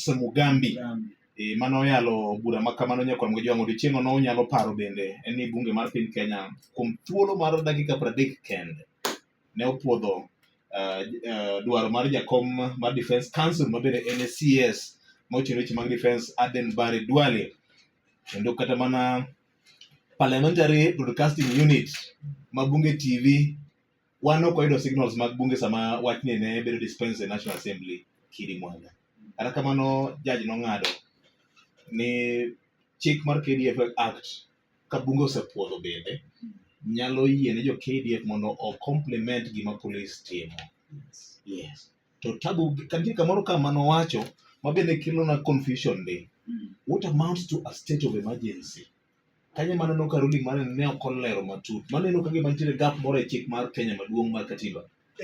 Justice Mugambi mane oyalo bura ma kamano nyakwar Mgajwang' odiochieng' no unyalo paro bende en ni bunge mar piny Kenya kuom thuolo mar dakika 30 kende ne opuodho dwaro mar jakom mar Defence Council ma bende en CS mochung' weche mag defence Aden Barre Duale kendo kata mana Parliamentary Broadcasting Unit ma Bunge TV wan ok wayudo signals mag bunge sama wachni ne bedo dispense e National Assembly Kiri Mwaga. Kata kamano judge nong'ado ni chik mar KDF Act ka bunge osepuodho bende nyalo yie ne jo KDF mondo o complement gima police timo. Yes. To tabu nitie kamoro ka manowacho ma bende kelona confusion ni what amounts to a state of emergency? Kanyo maneno ka ruling mare ne ok olero matut. Maneno ka gima nitiere gap moro e chik mar Kenya maduong' mar katiba.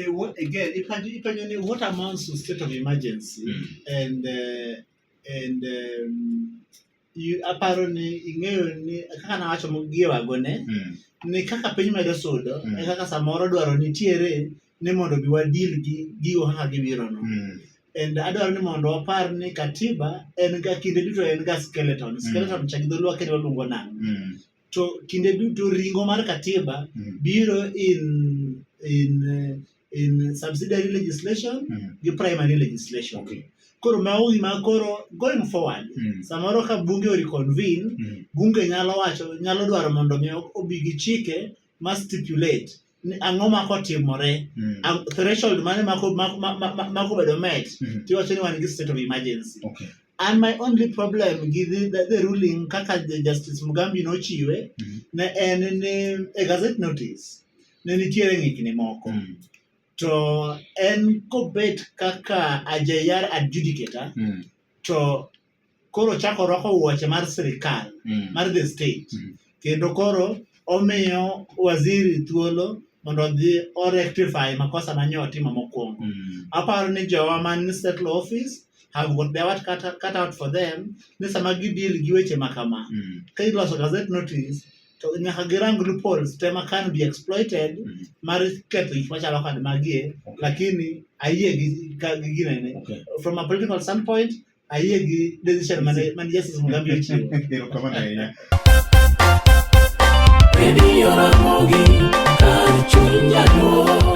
What, again, ipenjo ni what amounts to state of emergency and aparo ni ing'eyo ni kaka nawacho gie wagone ni kaka piny medo sudo e kaka samoro dwaro nitiere ni mondo bi wadeal gi gigo kaka gibiro no. And adwaro ni mondo wapar ni katiba en ga kinde duto en ga skeleton. Skeleton cha gi dholuo akia ni waluongo nang'o. To kinde duto ringo mar katiba biro in subsidiary legislation gi primary legislation. Koro mago gima koro going forward samoro ka bunge o reconvene bunge nyalo wacho nyalo dwaro mondo mi obi gi chike ma stipulate ni ang'o ma kotimore threshold mane ma kobedo met tiwacho ni wan gi state of emergency. And my only problem gi the ruling kaka the Justice Mugambi nochiwe ne en ni e gazette notice ne nitiere ng'ikni moko. To en kobet kaka AJR adjudicator to koro chako rwako wuoche mar sirikal mar the state kendo koro omiyo waziri thuolo mondo odhi o rectify makosa mane otimo mokwongo. Aparo ni jowa man state law office have got their work cut out for them ni sama gi deal gi weche ma kama ka iloso gazette notice to nyaka girang loopholes te ma can be exploited mar ketho gik machalo kod magie. Lakini ayie gi ginene from a political standpoint ayie gi decision mane Justice Mugambi ochiwo. Erokamano ahinya. Radio Ramogi, kar chuny jaluo.